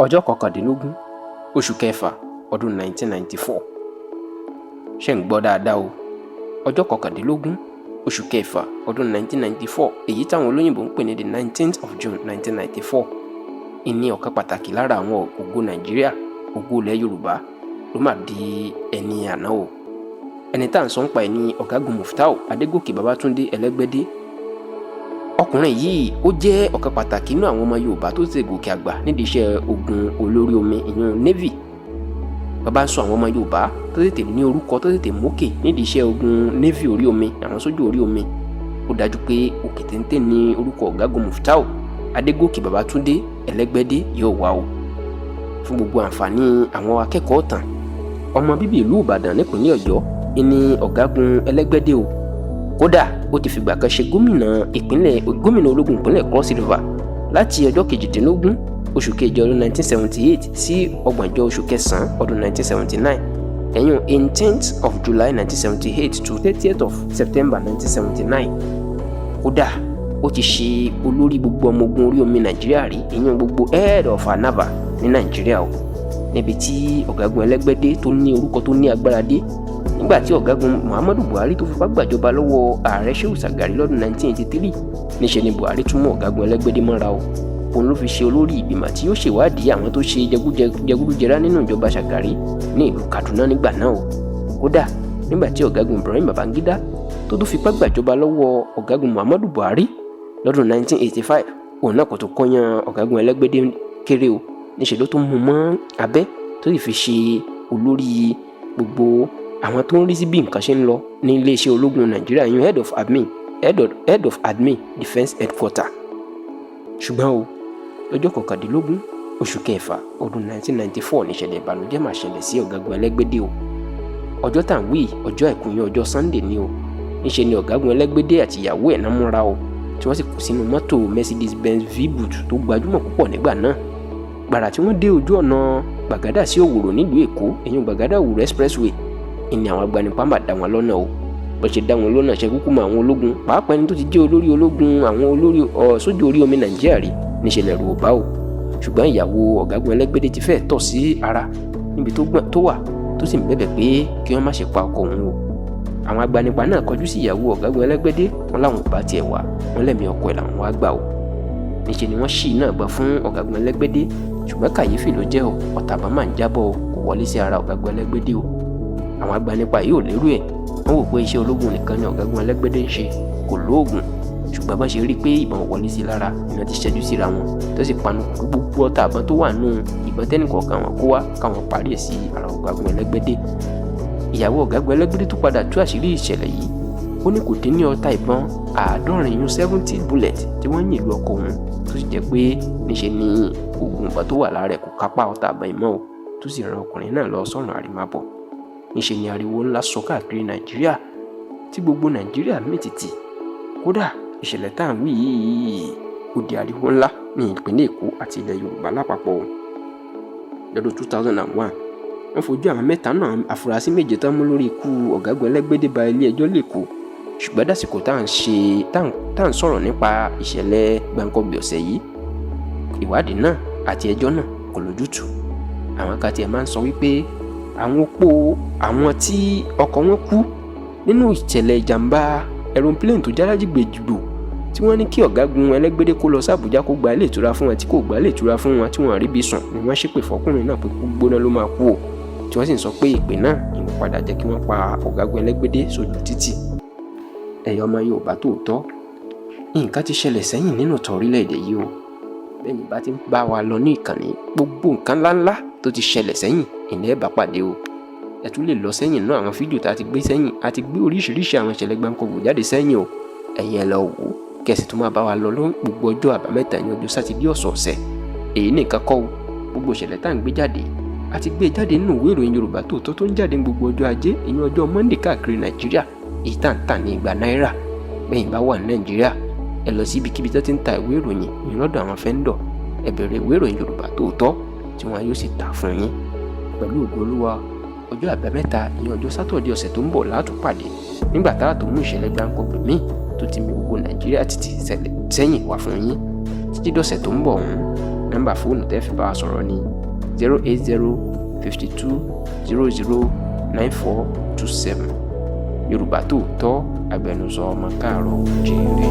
Ọjọ́ 19 oṣù kẹfà ọdún 1994. Ṣé ń gbọ́ dáadáa o? Ọjọ́ 19 oṣù kẹfà ọdún 1994, èyí táwọn olóyìnbó ń pè ní the 19th of June 1994, ìní ọ̀kan pàtàkì lára àwọn ògo Nàìjíríà, ògo ilẹ̀ Yorùbá, ló mà di ẹni àná o. Ẹni tá à ń sọ nípa ẹ̀ ní Ọ̀gágun Muftau Adégòkè Babátúndé Ẹlẹ́gbẹ́dé. Ọkùnrin yìí, ó jẹ́ ọ̀kan pàtàkì nínú àwọn ọmọ Yorùbá tó ti gòkè àgbà nídìí iṣẹ́ ogun olórí omi, ìyún Navy. Bàbá ń sọ àwọn ọmọ Yorùbá tó tètè ní orúkọ, tó tètè mókè nídìí iṣẹ́ ogun Navy orí omi, àwọn sójú orí omi, ó dájú pé òkè téńté ní orúkọ Ọ̀gágun Muftau Adégòkè Babátúndé Ẹlẹ́gbẹ́dé yóò wá o. Fún gbogbo àǹfààní àwọn akẹ́kọ̀ọ́ ọ̀tàn, ọmọ bíbí ìlú Ìbàdàn nípínlẹ̀ Ọ̀yọ́ ní Ọ̀gágun Ẹlẹ́gbẹ́dé o. Kódà, ó ti fìgbà kan ṣe gómìnà ìpínlẹ̀, gómìnà ológun ìpínlẹ̀ Cross River láti ọjọ́ 18 oṣù kejì ọdún 1978 sí 30 oṣù kẹsàn-án ọdún 1979, ẹ̀yìn 18th of July 1978 to 30th of September 1979. Kódà, ó ti ṣe olórí gbogbo ọmọ ogun orí omi Nàìjíríà rí, ìyẹn gbogbo head of naval ní Nàìjíríà o. Níbi tí Ọ̀gágun Ẹlẹ́gbẹ́dé tó ní orúkọ tó ní agbára dé, nígbà tí Ọ̀gágun Muhammadu Buhari tó fipá gbàjọba lọ́wọ́ Ààrẹ Shehu Shagari lọ́dún 1983, níṣẹ́ ni Buhari tún mú Ọ̀gágun Ẹlẹ́gbẹ́dé mọ́ra o. Òun ló fi ṣe olórí ìgbìmọ̀ tí yóò ṣèwádìí àwọn tó ṣe jẹgúdújẹrá nínú ìjọba Shagari ní ìlú Kaduna nígbà náà o. Kódà, nígbà tí Ọ̀gágun Ibrahim Babangida tó tún fipá gbàjọba lọ́wọ́ Ọ̀gágun Muhammadu Buhari lọ́dún 1985, òun náà kò tó kọ́yán Ọ̀gágun Ẹlẹ́gbẹ́dé kéré o. Níṣẹ́ ló tún mú mọ́ abẹ́ tó sì fi ṣe olórí gbogbo àwọn tó ń rí sí bí nǹkan ṣe ń lọ ní iléeṣẹ́ ológun Nàìjíríà, yún head of admin defence headquarter. Ṣùgbọ́n o, lọ́jọ́ 19 oṣù kẹfà ọdún 1994 níṣẹ̀lẹ̀ ìbànújẹ́ máa ṣẹlẹ̀ sí Ọ̀gágun Ẹlẹ́gbẹ́dé o. Ọjọ́ tá à ń wí, ọjọ́ Àìkú yẹn, ọjọ́ Sunday ni o. Níṣẹ́ ni Ọ̀gágun Ẹlẹ́gbẹ́dé àti ìyàwó ẹ̀ náà múra o, tí wọ́n sì kó sínú mọ́tò Mercedes Benz V-Boot tó gbajúmọ̀ púpọ̀ nígbà náà. Gbàrà tí wọ́n dé ojú ọ̀nà Gbàgádà sí Òwòrò nílùú Èkó, èyàn Gbàgádà Òwòrò Expressway, ìní àwọn agbanipa máa dá wọn lọ́nà o. Bó ṣe dá wọn lọ́nà, ṣe kúkú mọ àwọn ológun, pàápàá ẹni tó ti jẹ́ olórí ológun, àwọn olórí sójú orí omi Nàìjíríà rí, níṣẹ́ lẹ̀rù ò bá o. Ṣùgbọ́n ìyàwó Ọ̀gágun Ẹlẹ́gbẹ́dé ti fẹ́ẹ̀ tọ̀ sí ara níbi tó wà, tó sì ń bẹ̀bẹ̀ pé kí wọ́n má ṣe pa ọkọ òun o. Àwọn agbanipa náà kọjú sí ìyàwó Ọ̀gágun Ẹlẹ́gbẹ́dé, wọn láwọn ò bá tiẹ̀ wá, wọn lẹ́mìí ọkọ ẹ̀ làwọn wá gbà o. Níṣẹ́ ni wọ́n ṣì náà gbọ́ fún Ọ̀gágun Ẹlẹ́gbẹ́dé, ṣùgbọ́n kàyéfì ló jẹ́ o, ọta ìbọn máa ń jábọ́ o, kò wọlé sí ara Ọ̀gágun Ẹlẹ́gbẹ́dé o. Àwọn agbanipa yìí ò lérò ẹ̀. Wọ́n wò pé iṣẹ́ ológun nìkan ni Ọ̀gágun Ẹlẹ́gbẹ́dé ń ṣe, kò lóògùn. Ṣùgbọ́n bá ṣe rí i pé ìbọn wọlé sí lára, iná ti ṣẹ́jú síra wọn, tó sì panu pé gbogbo ọta ìbọn tó wà nù ìbọn tẹ́nìkọ̀ọ̀kan wọn kó wá, káwọn parí ẹ̀ sí ara Ọ̀gágun Ẹlẹ́gbẹ́dé. Ìyàwó Ọ̀gágun Ẹlẹ́gbẹ́dé tó padà tú àṣírí ìṣẹ̀lẹ̀ yìí, ó ní kò dín ní ọta ìbọn 70, yún 70 bullet, tí wọ́n yìn lu ọkọ òun, tó sì jẹ́ pé níṣe ni oògùn ìbọn tó wà lára ẹ̀ kò kápá ọta ìbọn ìmọ̀ o, tó sì ran ọkùnrin náà lọ sọ́run àrèmábọ̀. Níṣe ni ariwo ńlá sọ káàkiri Nàìjíríà, tí gbogbo Nàìjíríà mìtìtì. Kódà, ìṣẹ̀lẹ̀ tá à ń wí yìí, ó di ariwo ńlá ní ìpínlẹ̀ Èkó àti ilẹ̀ Yorùbá lápapọ̀ o. Lọ́dún 2001, wọ́n fojú àwọn mẹ́ta náà, àfúrásì méje tán mú lórí ikú Ọ̀gágun Ẹlẹ́gbẹ́dé, ba ilé ẹjọ́ lẹ́kọ̀ọ́. Ṣùgbọ́n dàsìkò tá à ń ṣe, tá à ń sọ̀rọ̀ nípa ìṣẹ̀lẹ̀ gbàǹkangbè ọ̀sẹ̀ yìí, ìwádìí náà àti ẹjọ́ náà kò lójútùú. Àwọn kan tiẹ̀ máa ń sọ wípé àwọn opó àwọn tí ọkọ wọn kú nínú ìṣẹ̀lẹ̀ ìjàmbá aeroplane tó jálájìgbèjìgbò, tí wọ́n ní kí Ọ̀gágun Ẹlẹ́gbẹ́dẹ́ kó lọ sí Àbújá kó gba ilé ìtura fún wọn, tí kò gba ilé ìtura fún wọn, tí wọ́n rí bí sùn, ni wọ́n ṣépè fọkùnrin náà pé kú gbóná ló máa kú o, tí wọ́n sì ń sọ pé ìpè náà ìwọ̀n padà jẹ́ kí wọ́n pa Ọ̀gágun Ẹlẹ́gbẹ́dẹ́ sójú títì. Ẹ̀yin ọmọ Yorùbá tòótọ́, nǹkan ti ṣẹlẹ̀ sẹ́yìn nínú ìtàn orílẹ̀-èdè yìí o. Bẹ́ẹ̀ ni bá ti ń bá wa lọ ní ìkànnì, gbogbo nǹkan ńláńlá tó ti ṣẹlẹ̀ sẹ́yìn ìní ẹ̀ bá pàdé o. Ẹ tún lè lọ sẹ́yìn náà, àwọn fídíò tá a ti gbé sẹ́yìn, a ti gbé oríṣiríṣi àwọn ìṣẹ̀lẹ̀ gbáǹkọ́gbò jáde sẹ́yìn o. Ẹ̀yin ẹ lọ wò ó, kẹ̀sì tó máa bá wa lọ ló gbogbo ọjọ́ Àbámẹ́ta ní ọjọ́ Sátidé ọ̀sọ̀ọ̀sẹ̀. Èyí nìkan kọ́ o, gbogbo ìṣẹ̀lẹ̀ tá à ń gbé jáde, a ti gbé jáde nínú ìwé ìròyìn Yorùbá Tòótọ́ tó ń jáde ní gbogbo ọjọ́ Ajé, ìyẹn ọjọ́ Monday, káàkiri Nàìjíríà, èyí tá à ń tà ní 200 náírà. Bẹ́ẹ̀ bá wà ní Nàìjíríà, ẹ lọ sí ibikíbi tó ti ń ta ìwé ìròyìn, ìyẹn lọ́dọ̀ àwọn vendor, ẹ bẹ̀rẹ̀ ìwé ìròyìn Yorùbá Tòótọ́, tí wọn yóò sì tà fún yín. Pẹ̀lú ògo Olúwa, ọjọ́ Àbámẹ́ta, ìyẹn ọjọ́ Sátọ̀dẹ̀ ọ̀sẹ̀ tó ń bọ̀, látún pàdé nígbà tá a tó mú ìṣẹ̀lẹ̀ gbáǹkọ́gbè míì tó ti mi gbogbo Nàìjíríà títí sẹ́yìn wá fún yín. Títí dọ̀sẹ̀ tó ń bọ̀ ọ̀hún. Nọ́mbà fóònù tẹ́ fi bá wa sọ̀rọ̀ ní 08052009427. Yorùbá Tòótọ́, agbẹnusọ ọmọ káàárọ̀ oòjíire.